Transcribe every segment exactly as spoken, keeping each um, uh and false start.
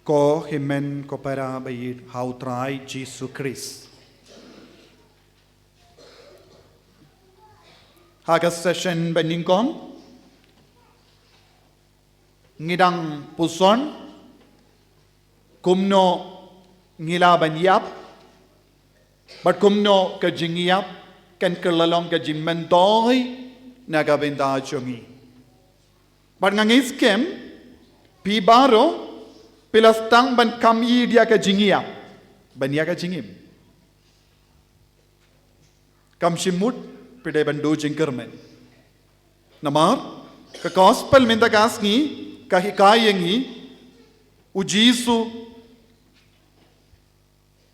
Ko hynmen ko para ba ïeit ha u Trai Jisu Khrist. Ha ka session ba nyngkong ngi dang puson kumno ngi lah ban ïap bad kumno ka jingïap kan kylla long ka jingmyntoi na ka bynta jong ngi. Bad nga ngeit skhem phi baroh phi la sdang ban kam ïa ka jingïap ban ïa ka jingim. Kam shym mut phi dei ban duh jingkyrmen. Namar ka gospel mynta ka sngi ka hikai ïa ngi u Jisu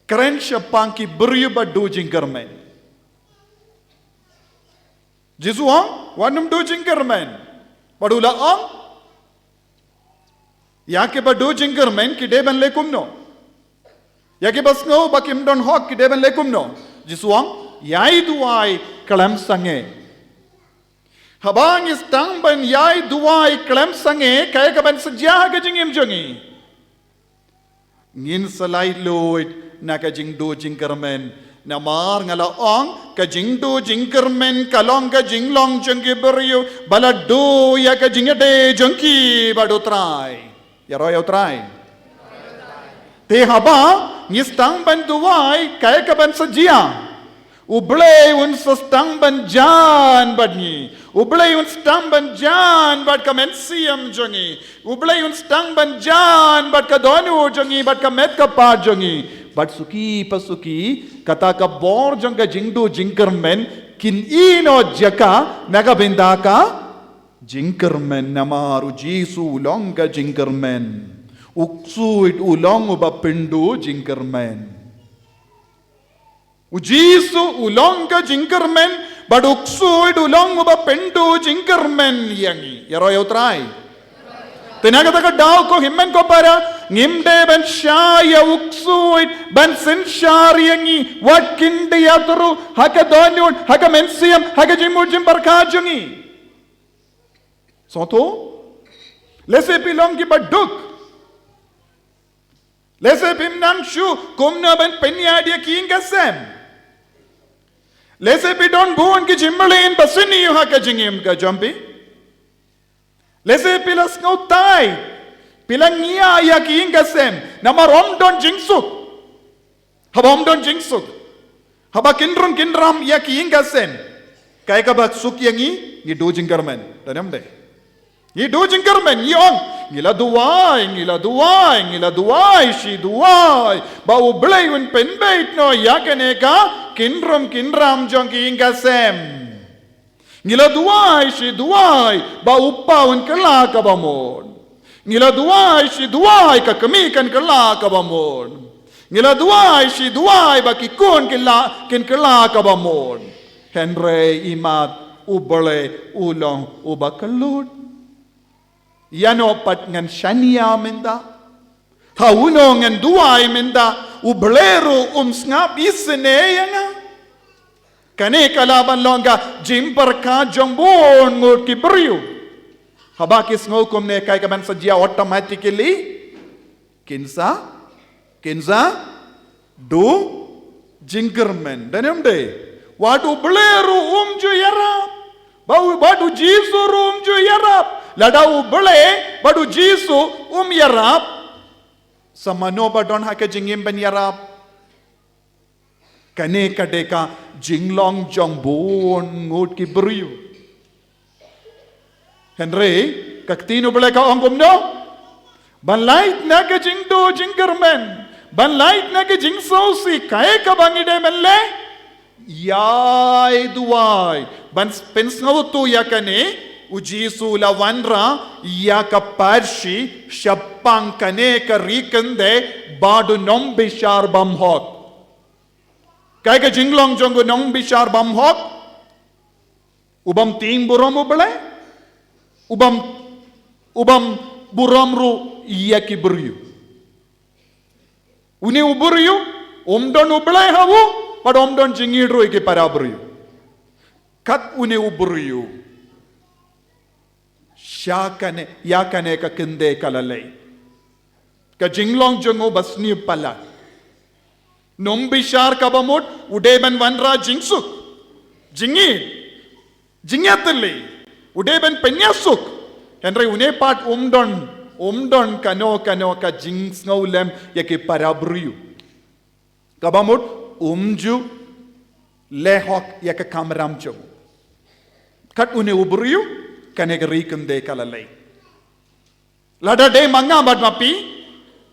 kren shaphang ki briew ba duh jingkyrmen. Jisu ong, wat nym duh jingkyrmen. Bad u la ong, ïa ki ba duh jingkyrmen ki dei ban leh kumno? Ïa ki ba sngew ba kim don hok ki dei ban leh kumno? Jisu ong, ïai duwai khlem sangeh. Haba ngi sdang ban ïai duwai khlem sangeh, kaei ka ban sa jia ha ka jingim jong ngi? Ngin sa laitluid na ka jingduh jingkyrmen. Namar nga la ong ka jingduh jingkyrmen ka long ka jinglong jong ki briew ba la duh ïa ka jingïadei jong ki bad u Trai. Ïaroh ïa u Trai. Te haba ngi sdang ban duwai, kaei ka ban sa jia? U Blei un sa sdang ban jan bad ngi. U Blei un sdang ban jan bad ka mynsiem jong ngi. U Blei un sdang ban jan bad ka dohnud jong ngi, bad ka met ka phad jong ngi. Bad suki pa suki, kata ka bor jong ka jingduh jingkyrmen kin ïehnoh jaka na ka bynta ka jingkyrmen. Namar u Jisu u long ka jingkyrmen. U Ksuid u long uba pynduh jingkyrmen. U Jisu u long ka jingkyrmen, bad u Ksuid u long uba pynduh jingkyrmen ïa ngi. Ïaroh ïa u Trai. Te na kata ka daw ko hynmen ko para, ngim dei ban shah ïa u Ksuid ban synshar ïa ngi, wat khyndiat ruh ha ka dohnud, ha ka mynsiem, ha ka jingmut jingpyrkhat jong ngi. Sngewthuh? Lehse phi long ki ba duk. Lehse phim nang shuh kumno ban pynïaid ïa ki ïing ka sem. Lehse phi don bun ki jingmlien ba sniew ha ka jingim ka jong phi. Lehse phi la sngewtai, phi la ngiah ïa ki ïing ka sem namar ym don jingsuk. Haba ym don jingsuk, haba kin rung kin ram ïa ki ïing ka sem, kaei kaba suk ïa ngi? Ngi duh jingkyrmen. Dei ne ym dei? Ngi duh jingkyrmen, ngi ong, ngi la duwai, ngi la duwai, ngi la duwai shi duwai ba U Blei un pynbeit noh ïa kane ka kin rung kin ram jong ki ïing ka sem. Ngi la duwai shi duwai ba u pa un kylla kaba mut. Ngi la duwai shi duwai ka kmie kan kylla kaba mut. Ngi la duwai shi duwai ba ki khun kin la, kin kylla kaba mut. Hynrei imat U Blei u long uba kyllut. Ïa no pat ngan shaniah mynta? Ha uno ngan duwai mynta? U Blei ruh um sngap isynei ïa nga. Kane ka lah ban long ka jingpyrkhat jong bun ngut ki briew. Haba ki sngew kumne, kaei ka ban sa jia automatically? Kin sa, kin sa duh jingkyrmen. Dei ne ym dei? Wat U Blei ruh um ju ïarap. Ba u, wat U Jisu ruh um ju ïarap. Lada U Blei bad U Jisu um ïarap, sa mano ba don ha ka jingim ban ïarap? Kane ka dei ka jinglong jong bun ngut ki briew. Hynrei ka ktien U Blei ka ong kumno? Ban lait na ka jingduh jingkyrmen, ban lait na ka jingsngewsih, kaei kaba ngi dei ban leh? Ïai duwai. Ban pynsngewthuh ïa kane, U Jisu u la wanrah ïa ka pyrshah shaphang kane ka ri kynthei bad u nongbishar bymhok. Kaei ka jinglong jong u nongbishar bymhok? U bym tieng burom U Blei, u bym, u bym burom ruh ïa ki briew. Une u briew um don U Blei ha u, bad um don jingïeit ruh ïa ki para briew. Kat une u briew, sha kane, ïa kane ka kynthei ka la leit. Ka jinglong jong u ba sniew palat. Nym bishar kaba mut, u dei ban wanrah jingsuk. Jingïeit. Jingïatylli. U dei ban pynïasuk. Hynrei une pat um don, um don kano kano ka jingsngewlem ïa ki para briew. Kaba mut, um ju leh hok ïa ka kamram jong u. Kat une u briew, kane ka ri kynthei ka la leit. Lada dei ma nga bad ma phi,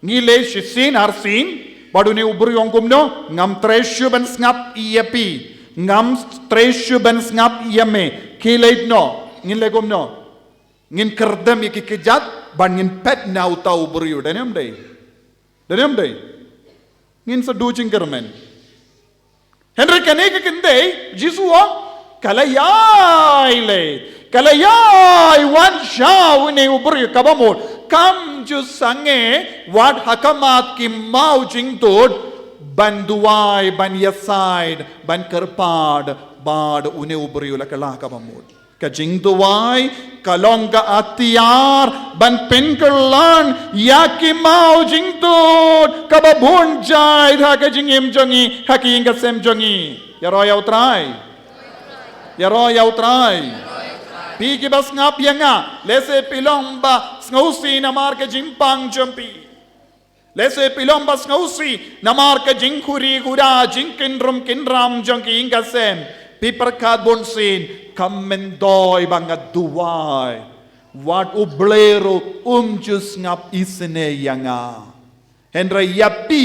ngi leit shisien arsien, bad une u briew u ong kumno, ngam trei shuh ban sngap ïa phi, ngam trei shuh ban sngap ïa me, khie leit noh, ngin leh kumno, ngin kyrdem ïa ki kjat, bad ngin peit na uta u briew, dei ne ym dei? Dei ne ym dei? Ngin sa duh jingkyrmen. Hynrei kane ka kynthei, Jisu u ong, ka la ïai leit. Ka la ïai wan sha une u briew kaba mut. Kam ju sangeh, wat ha khmat ki maw jingtut, ban duwai, ban ïasaid, ban kyrpad, bad une u briew la kylla kaba mut. Ka jingduwai, ka long ka atiar, ban pynkylla, ïa ki maw jingtut, kaba bun jait, ha ka jingim jong ngi, ha ka ïing ka sem jong ngi. Ïaroh ïa u Trai. Ïaroh ïa u Trai. Phi kiba sngap ïa nga, lehse phi long ba sngewsih namar ka jingpang jong phi. Lehse phi long ba sngewsih, namar ka jingkhuri khura, jingkynrum kynram jong ki ïing ka sem. Phi pyrkhat bunsien, kam myntoi ba nga duwai. Wat u Blei ruh um ju sngap isynei ïa nga. Hynrei ïa phi,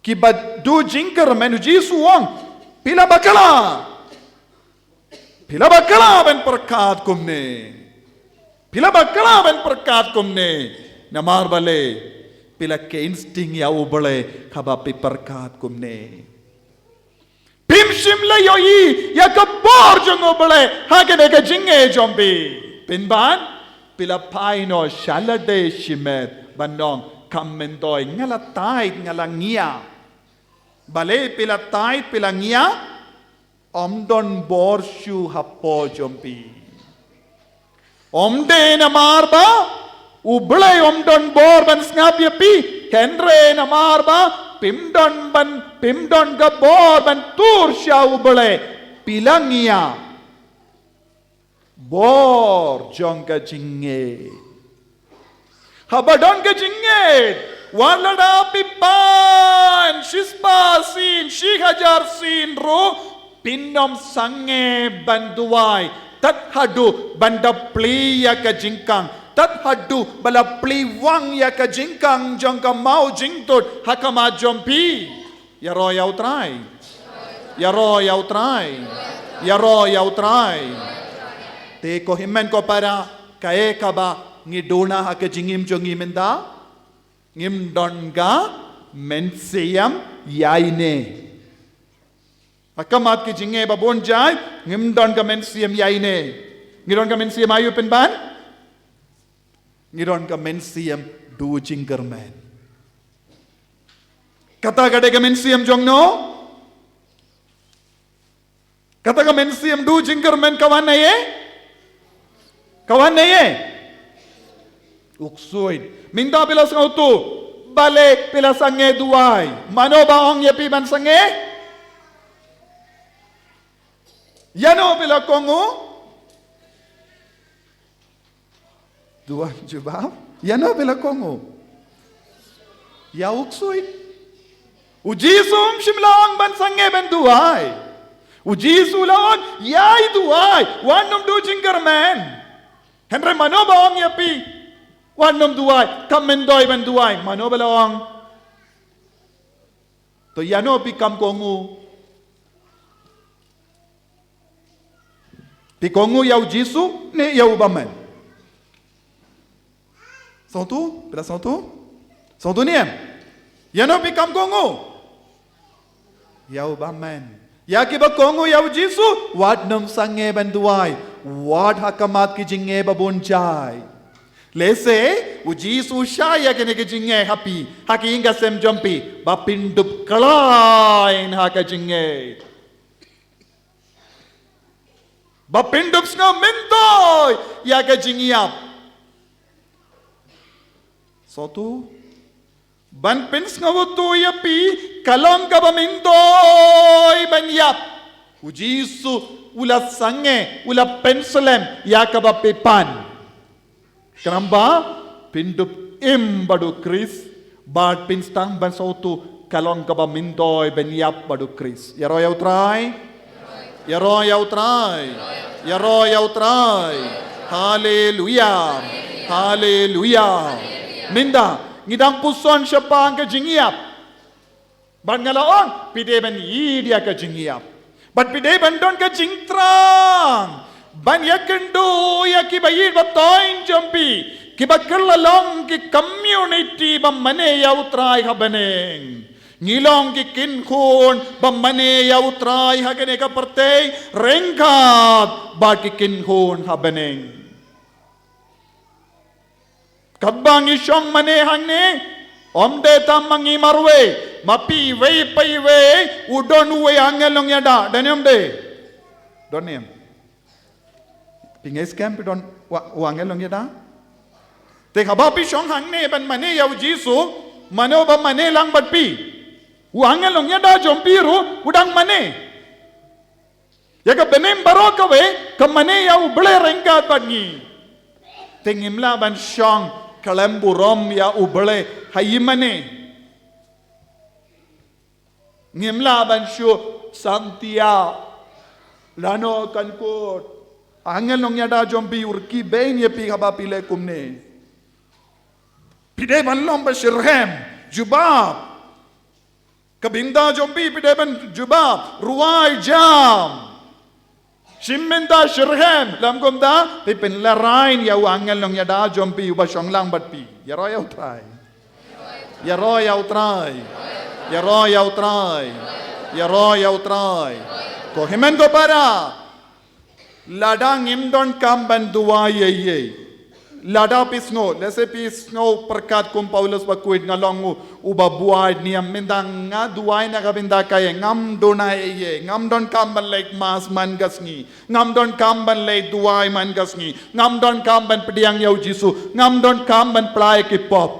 kiba duh jingkyrmen u Jisu u ong, phi la bakla. Phi la bakla ban pyrkhat kumne. Phi la bakla ban pyrkhat kumne. Namar balei, phi la kheiñ sting ïa u Blei, haba phi pyrkhat kumne. Phim shym la ïohi, ïa ka bor jong u Blei, ha kane ka jingngeit jong phi. Pynban, phi la phai noh sha lade shimet, ban ong, kam myntoi, nga la tied, nga la ngiah. Balei phi la tied, phi la ngiah, ym don bor shuh hapoh jong phi. Ym dei namar ba u Blei um don bor ban sngap ïa phi, hynrei namar ba phim don ban, phim don ka bor ban tur sha u Blei, phi la ngiah. Bor jong ka jingngeit. Haba don ka jingngeit, wat lada phi pan shispah sien, shi hajar sien ruh, phin ym sangeh ban duwai, tad haduh ban da plie ïa ka jingkhang, tad haduh ba la plie wang ïa ka jingkhang jong ka maw jingtut ha khmat jong phi. Ïaroh ïa u Trai. Ïaroh ïa u Trai. Ïaroh ïa u Trai. Te ko hynmen ko para, kaei kaba ngi duna ha ka jingim jong ngi mynta? Ngim don ka mynsiem ïaineh. Ha khmat ki jingngeit ba bun jait, ngim don ka mynsiem ïaineh. Ngi don ka mynsiem aïu pynban? Ngi don ka mynsiem duh jingkyrmen. Kata ka dei ka mynsiem jong no? Kata ka mynsiem duh jingkyrmen ka wan na ei? Ka wan na ei? U ksuid. Mynta phi la sngewthuh, balei phi la sangeh duwai? Mano ba ong ïa phi ban sangeh? Ïano phi la kohnguh? Duwai jubab. Ïano phi la kohnguh? Ïa u ksuid. U Jisu um shym la ong ban sangeh ban duwai. U Jisu u la ong, ïai duwai, wat nym duh jingkyrmen. Hynrei mano ba ong ïa phi, wat nym duwai, kam myntoi ban duwai? Mano ba la ong? To ïano phi kham kohnguh? Phi kohnguh ïa u Jisu ne ïa u bymman? Sngewthuh, phi la sngewthuh? Sngewthuh ne em? Ïano phi kham kohnguh? Ïa u bymman. Ïa kiba kohnguh ïa u Jisu, wat nym sangeh ban duwai. Wat ha khmat ki jingngeit ba bun jait. Lehse u Jisu u shah ïa kine ki jingngeit ha phi, ha ki ïing ka sem jong phi, ba phin dup khlaiñ ha ka jingngeit. Ba phin dup sngew myntoi ïa ka jingïap. Sawtu. Ban pynsngewthuh ïa phi, ka long kaba myntoi ban ïap. U Jisu, u la sangeh, u la pynslem, ïa kaba phi pan. Khnang ba, phin dup im bad u Khrist, bad phin sdang ban sawtu, ka long kaba myntoi ban ïap bad u Khrist. Ïaroh ïa u Trai. Ïaroh ïa u Trai. Ïaroh ïa u Trai. Haleluya. Haleluya. Mynta, ngi dang puson shaphang ka jingïap. Bad nga la ong, phi dei ban ïeit ïa ka jingïap. Bad phi dei ban don ka jingthrang. Ban ïakynduh ïa kiba ïeit ba thoiñ jong phi. Kiba kylla long ki community ba mane ïa u Trai ha bneng. Ngi long ki kynhun ba mane ïa u Trai ha kane ka pyrthei, ryngkat bad ki kynhun ha bneng. Katba ngi shong mane hangne, ym dei tang ma ngi marwei, ma phi iwei pa iwei, u don uwei angel nongïada, don ne ym dei? Don ne em? Phi ngeit skhem phi don u, u angel nongïada? Te haba phi shong hangne ban mane ïa u Jisu, mano ba mane lang bad phi? U angel nongïada jong phi ruh, u dang mane. Ïa ka bneng baroh kawei, ka mane ïa u Blei ryngkat bad ngi. Te ngim lah ban shong, khlem burom ïa u Blei, ha ïingmane. Ngim lah ban shu satia. Lano kan kut. Angel nongïada jong phi u rkhie beiñ ïa phi haba phi leh kumne. Phi dei ban long ba shitrhem. Jubab. Ka bynta jong phi phi dei ban jubab. Rwai jam. Shim bynta shitrhem. Lem kumta. Phi pynlehraiñ ïa u angel nongïada jong phi uba shong lang bad phi. Ïaroh ïa u Trai. Ïaroh ïa u Trai. Ïaroh ïa u Trai. Ïaroh ïa u Trai. Ko hynmen ko para. Lada ngim donkam ban duwai ei ei. Lada phi sngew, lehse phi sngew pyrkhat kum Paulus ba kwit nga long u, uba buaid niam mynta nga duwai na ka bynta kaei, ngam duna ei ei, ngam donkam ban leit mass man ka sngi, ngam donkam ban leit duwai man ka sngi, ngam donkam ban pdiang ïa u Jisu, ngam donkam ban pynlait ki pop.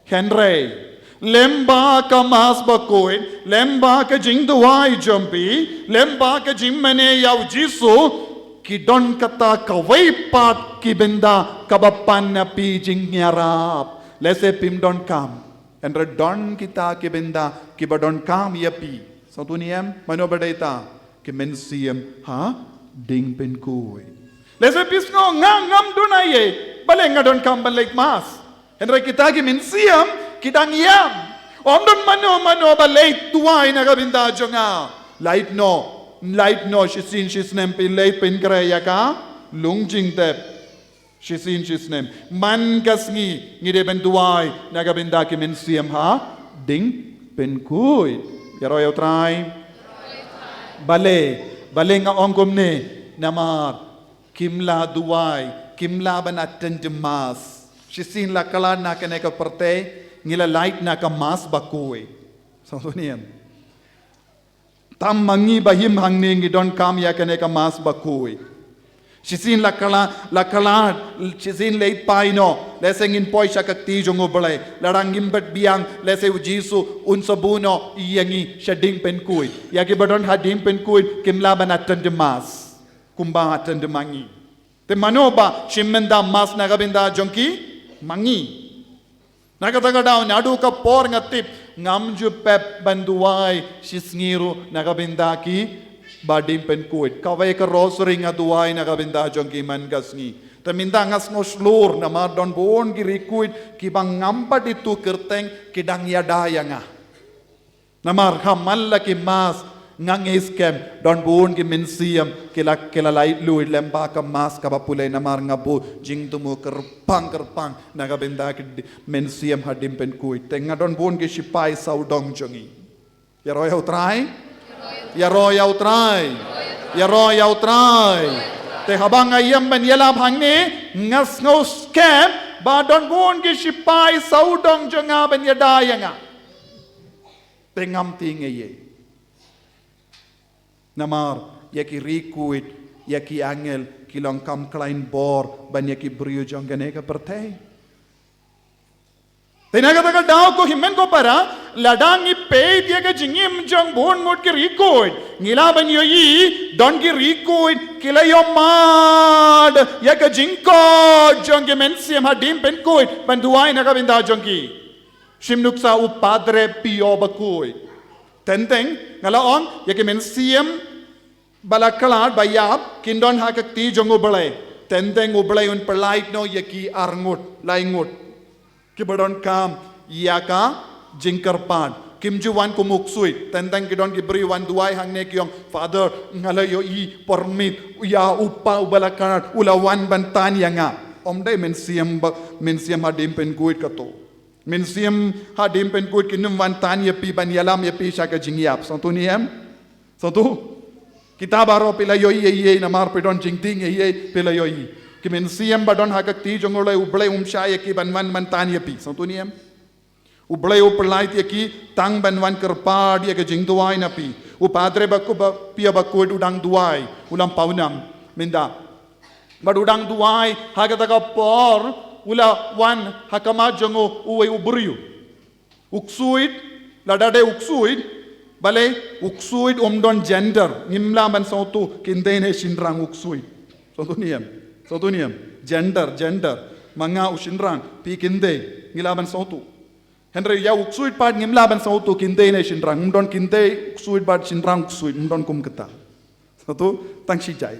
Hynrei, lyngba ka mass bakhuid, lyngba ka jingduwai jong phi, lyngba ka jingmane ïa u Jisu, ki don kata kawei pat ki bynta kaba pan na phi jingïarap. Lehse phim donkam. Hynrei don kita ki bynta kiba donkam ïa phi. Sngewthuh ne em, mano ba dei ta? Ki mynsiem ha ding pynkhuid. Lehse phi sngew nga ngam duna ei ei, balei nga donkam ban leit mass. Hynrei kita ki mynsiem ki dang ïam. Ym don mano mano ba leit duwai na ka bynta jong nga. Lait noh, lait noh shisien shisnem phi leit pynkhreh ïa ka lung jingtep. Shisien shisnem. Man ka sngi ngi dei ban duwai na ka bynta ki mynsiem ha ding pynkhuid. Ïaroh ïa u Trai. Balei, balei nga ong kumne, namar kim lah duwai, kim lah ban attend mass. Shisien la khlad na kane ka pyrthei, ngi la lait na ka mass bakhuid. Sngewthuh ne em. Tam ma ngi ba im hangne ngi donkam ïa kane ka mass bakhuid. Shisien la khlad, la khlad, shisien leit phai noh, lehse ngin poi sha ka kti jong u Blei, lada ngim bat biang, lehse u Jisu un sa buh noh ïa ngi sha ding pynkhuid. Ïa kiba don ha ding pynkhuid, kim lah ban attend mass. Kumba attend ma ngi. Te mano ba shim bynta mass na ka bynta jong ki? Ma ngi. Na kata ka daw naduh ka por nga tip ngam ju pep ban duwai shisngi ruh na ka bynta kiba ding pynkhuid. Kawei ka rosary nga duwai na ka bynta jong ki man ka sngi. Te mynta nga sngew shlur namar don bun ki riewkhuid kiba ngam pat ithuh kyrteng ki dang ïada ïa nga. Namar ha man la ki mass nga ngeit skhem don bun ki mynsiem ki la, ki la lait luid lyngba ka mass kaba pule namar nga buh jingthmu kyrpang kyrpang na ka bynta ki di-, mynsiem ha ding pynkhuid. Te nga don bun ki shipai sawdong jong ngi. Ïaroh ïa u Trai. Ïaroh ïa u Trai. Ïaroh ïa u Trai. Te haba nga ïam ban ïalap hangne nga sngew skhem ba don bun ki shipai sawdong jong nga ban ïada ïa nga. Te ngam tieng ei ei. Namar ïa ki riewkhuid, ïa ki angel ki long kam khlaiñ bor ban ïa ki briew jong kane ka pyrthei. Ïa kata ka daw ko hynmen ko para, lada ngi peit ïa ka jingim jong bun ngut ki riewkhuid, ngi lah ban ïohi, don ki riewkhuid ki la ïoh mad ïa ka jingkoit jong ki mynsiem hadien pynkhuid ban duwai na ka bynta jong ki. Shim nuksa u Padre Pio bakhuid. Teng teng, nga la ong, ïa ki mynsiem ba la khlad ba ïap, kin don ha ka kti jong U Blei. Teng teng U Blei un pyllait noh ïa ki ar ngut, lai ngut. Kiba donkam ïa ka jingkyrpad. Kim ju wan kum u ksuid. Teng teng ki don ki briew wan duwai hangne ki ong, Father, nga la ïohi por miet, ïa u kpa uba la khlad, u la wan ban tan ïa nga. Ym dei mynsiem ba, mynsiem hadien pynkhuid kato. Mynsiem hadien pynkhuid kin ym wan tan ïa phi ban ïalam ïa phi sha ka jingïap. Sngewthuh ne em? Sngewthuh? Kita baroh phi la ïohi ei ei, namar phi don jingtieng ei ei, phi la ïohi. Ki mynsiem ba don ha ka kti jong U Blei, U Blei um shah ïa ki ban wan ban tan ïa phi. Sngewthuh ne em? U Blei u pyllait ïa ki tang ban wan kyrpad ïa ka jingduwai na phi. U Padre bakhuid ba, Pio bakhuid u dang duwai, u lam pawnam, mynta. Bad u dang duwai, ha kata ka por, u la wan ha khmat jong u, uwei u briew. U ksuid, lada dei u ksuid, balei u ksuid um don gender, ngim lah ban sngewthuh, kynthei ne shynrang u ksuid. Sngewthuh ne em, sngewthuh ne em, gender, gender, ma nga u shynrang, phi kynthei, ngi lah ban sngewthuh. Hynrei ïa u ksuid pat ngim lah ban sngewthuh kynthei ne shynrang, um don kynthei u ksuid bad shynrang u ksuid, um don kum kata. Sngewthuh, tang shi jait.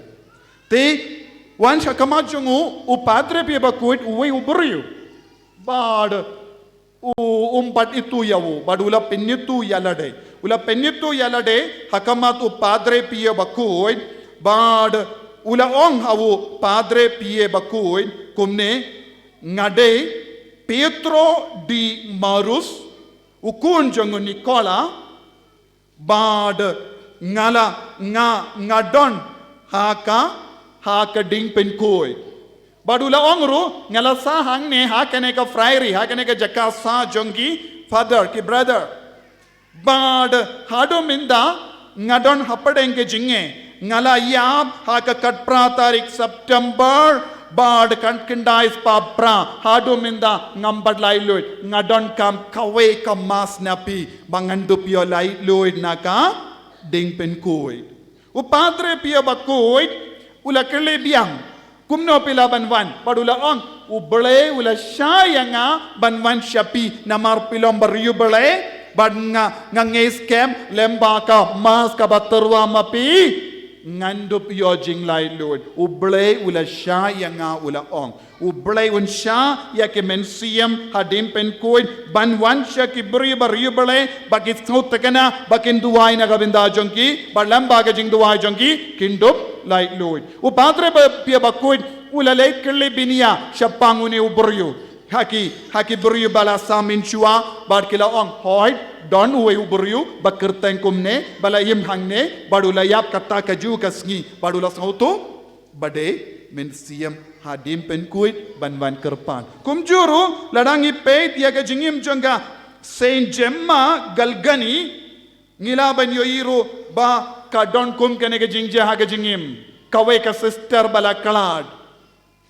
Te, wan sha khmat jong u, u Padre Pio bakhuid, uwei u briew. Bad, u, um bat itu ïa u, bad u la pynithuh ïa lade. U la pynithuh ïa lade, ha khmat u Padre Pio bakhuid, bad u la ong ha u Padre Pio bakhuid, kumne, nga dei Pietro di Maurus, u khun jong u Nikola, bad nga la, nga, nga don ha ka, ha ka diengpynkhuid. Bad u la ong ruh, nga la sah hangne ha kane ka friary, ha kane ka jaka sah jong ki father, ki brother. Bad haduh mynta, nga don hapdeng ka jingeh. Nga la ïap ha ka khatphra tarik September, bad khatkhyndai spah phra, haduh mynta ngam pat laitluid. Nga donkam kawei ka mass na phi, ba ngan dup ïoh laitluid na ka diengpynkhuid. U Padre Pio bakhuid, u la kylli biang, kumno phi lah ban wan, bad u la ong, U Blei u la shah ïa nga ban wan sha phi, namar phi long briew U Blei, bad nga, nga ngeit skhem, lem bad ka mass kaba tyrwa ma phi, ngan dup ïoh jinglaitluid. U Blei u la shah ïa nga, u la ong. U Blei un shah ïa ki mynsiem hadien pynkhuid, ban wan sha ki briew ba riewblei, ba ki sngewtynnad, ba kin duwai na ka bynta jong ki, bad lem bad ka jingduwai jong ki, kin dup laitluid. U Padre ba, Pio bakhuid, u la leit kylli bniah shaphang une u briew. Ha ki, ha ki briew ba la sah mynshuwa, bad ki la ong, hooid, don uwei u briew ba kyrteng kumne, ba la im hangne, bad u la ïap kata kajuh ka sngi, bad u la sngewthuh ba dei mynsiem hadien pynkhuid ban wan kyrpad. Kumjuh ruh, lada ngi peit ïa ka jingim jong ka Saint Gemma Galgani, ngi lah ban ïohi ruh ba ka don kum kane ka jingjia ha ka jingim. Kawei ka sister ba la khlad,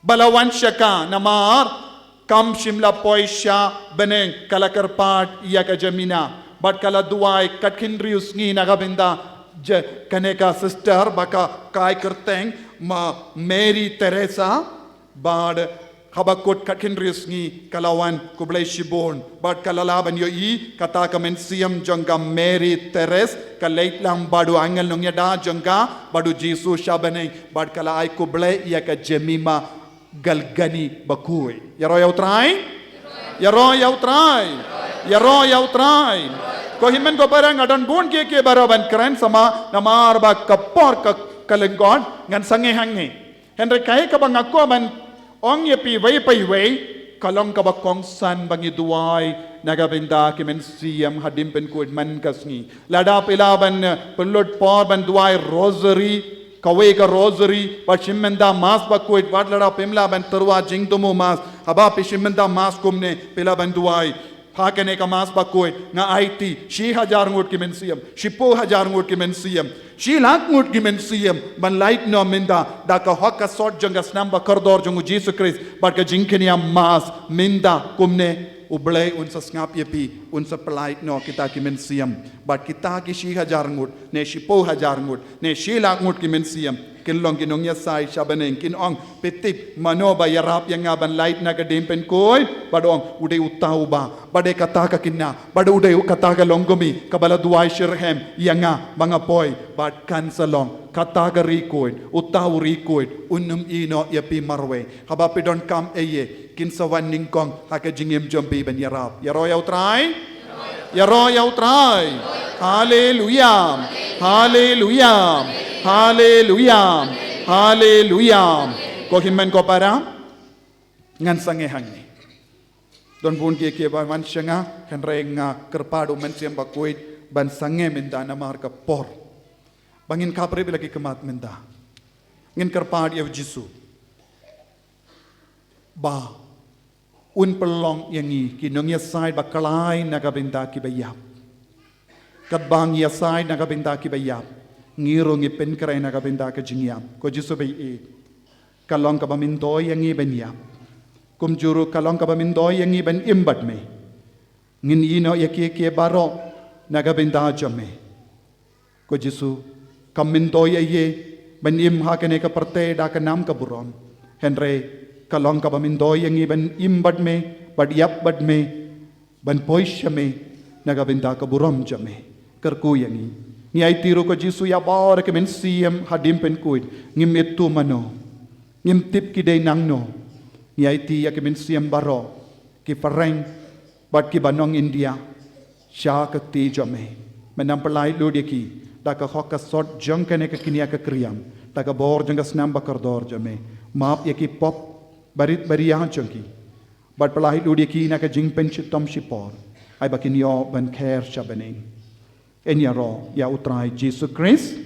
ba la wan sha ka namar kam shym la poi sha bneng, ka la kyrpad ïa ka Jemima, bad ka la duwai khatkhyndai sngi na ka bynta jong kane ka sister ba ka, ka ai kyrteng ma Mary Teresa, bad haba kut khatkhyndai sngi ka la wan, khublei shibun, bad ka la lah ban ïohi kata ka mynsiem jong ka Mary Teresa, ka leit lang bad u angel nongïada jong ka, bad u Jisu sha bneng, bad ka la ai khublei ïa ka Jemima Galgani bakhuid. Ïaroh ïa U Trai? Ïaroh ïa U Trai. Ïaroh ïa U Trai. Ko hynmen ko para, nga don bun kiei kiei baroh ban kren, sa namar ba ka por ka, ka lyngkot, ngan sangeh hangne. Hynrei kaei kaba nga kwah ban ong ïa phi iwei pa iwei, ka long kaba kongsan ba ngi duwai na ka bynta ki mynsiem hadien pynkhuid man ka sngi. Lada phi lah ban, eh, pynlut por ban duwai rosary, kawei ka rosary, bad shim bynta mass bakhuid, wat lada phim lah ban tyrwa jingthmu mass, haba phi shim bynta mass kumne, phi lah ban duwai. Ha kane ka Mass bakhuid nga aiti shi hajar ngut ki mynsiem, shiphew hajar ngut ki mynsiem, shi lak ngut ki mynsiem ban lait noh mynta da ka hok ka sot jong ka snam bakordor jong u Jisu Khrist bad ka jingkynïap Mass mynta kumne. U Blei un sa sngap ïa phi, un sa pynlait noh kita ki mynsiem. Bad kita ki shi hajar ngut ne shiphew hajar ngut ne shi lak ngut ki mynsiem kin long ki nongïasaid sha bneng, kin ong, phi tip mano ba ïarap ïa nga ban lait na ka diengpynkhuid? Bad ong, u dei uta uba, bad dei kata ka kynna, bad u dei kata ka longkmie kaba la duwai shitrhem ïa nga ba nga poi. Bad kan sa long kata ka riewkhuid, uta u riewkhuid un ym ïehnoh ïa phi marwei. Haba phi donkam ei ei, kin sa wan nyngkong ha ka jingim jong phi ban ïarap. Ïaroh ïa u Trai. Ïaroh ïa u Trai. Haleluia. Haleluia. Haleluia. Haleluia. Ko hynmen ko para, ngan sangeh hangne. Don bun kiei kiei ba wan sha nga, hynrei nga kyrpad u Mynsiem Bakhuid ban sangeh mynta namar ka por. Ba ngin khapkhreh bad la ki khmat mynta. Ngin kyrpad ïa u Jisu ba un pynlong ïa ngi ki nongïasaid ba khlaiñ na ka bynta kiba ïap. Katba ngi ïasaid na ka bynta kiba ïap, ngi ruh ngi pynkhreh na ka bynta ka jingïap. Ko Jisu ba ïeit, ka long kaba myntoi ïa ngi ban ïap. Kumjuh ruh ka long kaba myntoi ïa ngi ban im bad me. Ngin ïehnoh ïa kiei kiei baroh na ka bynta jong me. Ko Jisu, kam myntoi ei ei ban im ha kane ka pyrthei da ka nam ka burom. Hynrei ka long kaba myntoi ïa ngi ban im bad me, bad ïap bad me, ban poi sha me na ka bynta ka burom jong me. Kyrkhu ïa ngi. Ngi aiti ruh ko Jisu ïa baroh ki mynsiem ha diengpynkhuid, ngim ithuh mano, ngim tip ki dei nangno. Ngi aiti ïa ki mynsiem baroh, ki phareng bad kiba nong India, sha ka kti jong me. Me nang pynlait lut ïa ki da ka hok ka sot jong kane ka kñia ka kriam, da ka bor jong ka snam bakordor jong me. Map ïa ki pop barit baria jong ki, bad pynlait lut ïa ki na ka jingpynshitom shipor, ai ba kin ïoh ban kher sha bneng. Ngin ïaroh ïa u Trai Jisu Khrist.